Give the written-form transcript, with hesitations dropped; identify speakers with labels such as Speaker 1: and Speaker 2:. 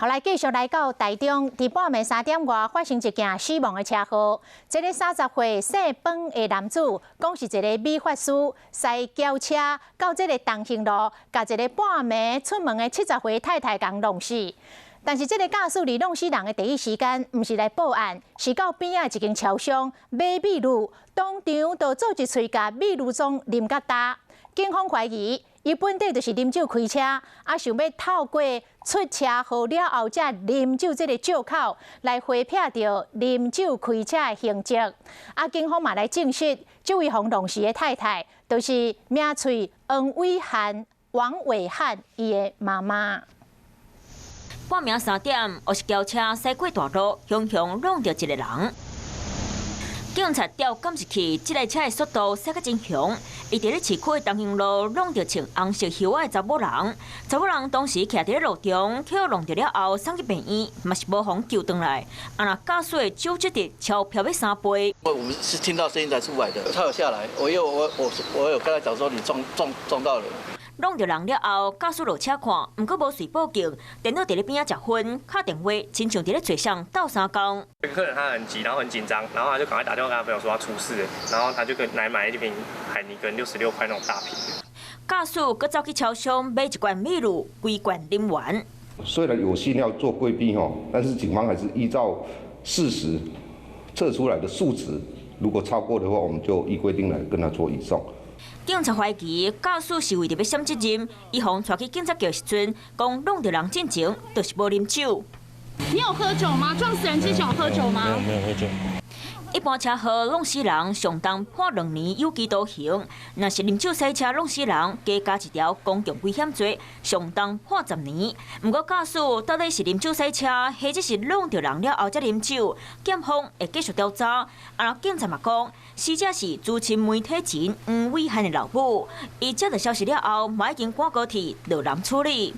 Speaker 1: 好來，繼續來到台中，佇半暝3點外發生一件死亡的車禍。這个30歲姓彭的男子，講是一个美髮師，駛轎車到這个東興路，共一个半暝出門的70歲太太共弄死。但是這个駕駛佇弄死人的第一時間，毋是來報案，是到邊仔一間超商買美祿，當場就做一喙共美祿裝啉甲焦。警方懷疑，伊本底就是啉酒開車，啊，想欲透過出車禍了後才啉酒這个藉口來回避著啉酒開車的刑責。啊，警方嘛來證實，這位予弄死的太太，就是名喙黃偉漢、王偉漢伊的媽媽。
Speaker 2: 半暝3點，黑色轎車駛過大路，雄雄挵著一个人。警察調監視器，這台車的速度駛甲真兇，伊佇咧市區的東興路挵著穿紅色靴仔的查某人，查某人當時徛佇咧路中，予挵著了後送去病院，嘛是無予救轉來。啊，若駕駛的酒測值超標欲3倍。
Speaker 3: 我們是聽到聲音才出來的，他有下來，我有我我我有跟他講說你撞到了。
Speaker 2: 挵著人了後，駕駛落車看，毋過無隨報警，顛倒佇咧邊仔食薰，敲電話，親像佇咧揣誰鬥相共。
Speaker 4: 這個客人他很急，然後很緊張，然後他就趕快打電話跟他朋友說他出事，然後他就跟來買一瓶海尼根66塊那種大瓶。
Speaker 2: 駕駛閣走去超商買一罐美祿，規罐啉完。
Speaker 5: 雖然有心要做規避吼，但是警方還是依照事實測出來的數值，如果超過的話，我們就依規定來跟他做移送。
Speaker 2: 警察懷疑駕駛是為著欲閃責任，伊予帶去警察局時陣，講挵著人進前，就是無啉酒。
Speaker 6: 你有喝酒嗎？撞死人之前有喝酒嗎？
Speaker 7: 沒有，沒有喝酒。
Speaker 2: 一般車禍挵死人，上重判2年有期徒刑；若是啉酒駛車挵死人，加加一條公共危險罪，上重判10年。毋過駕駛到底是啉酒駛車，或者是挵著人了後才啉酒，檢方會繼續調查。啊，警察嘛講，死者是資深媒體人黃偉漢的老母。伊接到消息了後，嘛已經趕高鐵落南處理。